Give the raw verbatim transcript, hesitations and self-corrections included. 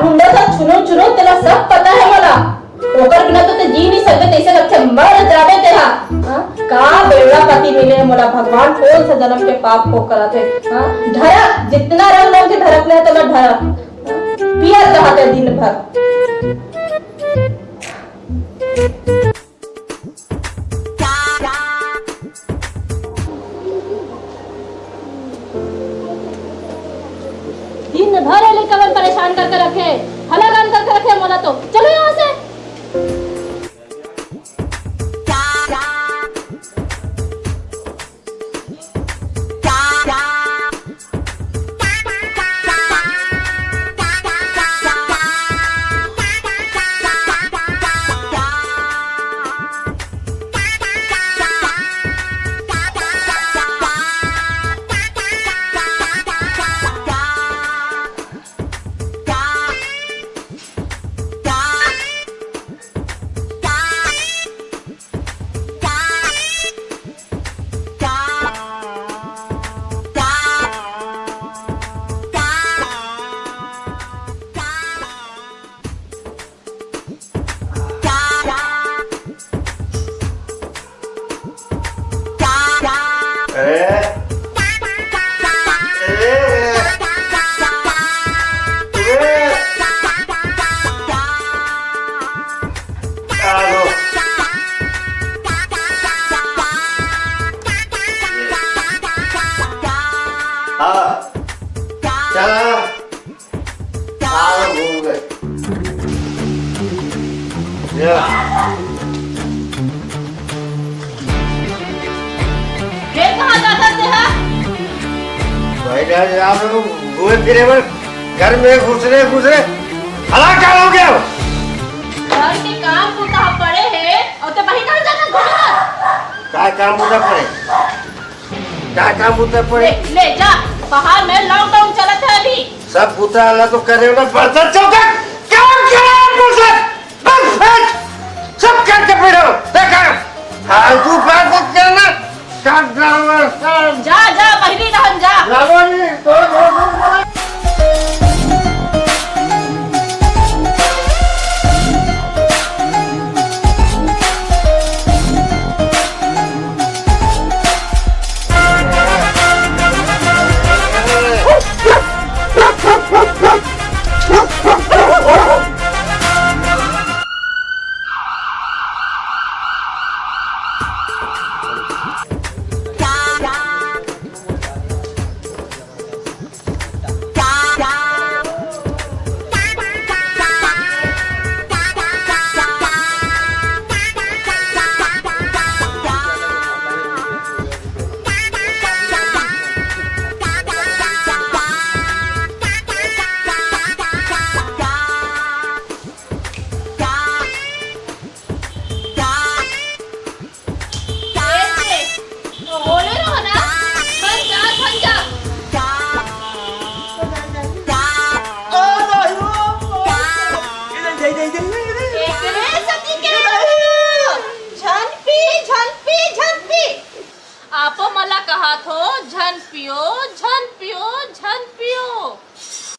मुंडा सा चुनो चुनो, तेला सब पता हे मोला। ओकर बिना तो ते जी नहीं सकते, तैसे लगथे मर जाबे तेहा। हाँ? का बेवड़ा पति मिले हे मोला, भगवान कौन सा जन्म के पाप को करत हे। हाँ? ढरक, जितना रंग रंग के ढरक ले तो मैं ढरक। हाँ? पियत रहत हे दिन भर। दिन भर ये लइका मन परेशान करके रखे, हलागान करके रखे मोला तो। चलो यहाँ से। अरे, अरे, अरे, आ लो। हाँ, चला। पागल हो गए। या। फिर कहाँ जाता से है? भाई जान, यहाँ पे तो घूमे फिरे में घर में घुस रहे, घुस रहे। हला क्या हो गया? घर के काम बूता पड़े हे और ते वहीं कहाँ जाता घूमता? काय काम बूता पड़े? काय काम बूता पड़े? ले, ले जा, बाहर में लॉकडाउन चलत है अभी। सब बूता वाला तो करे ना, बर्तन चौका काम करे, बर्तन, बस, बस, सब करके पड़ो, देखा, फालतू बात मत करना,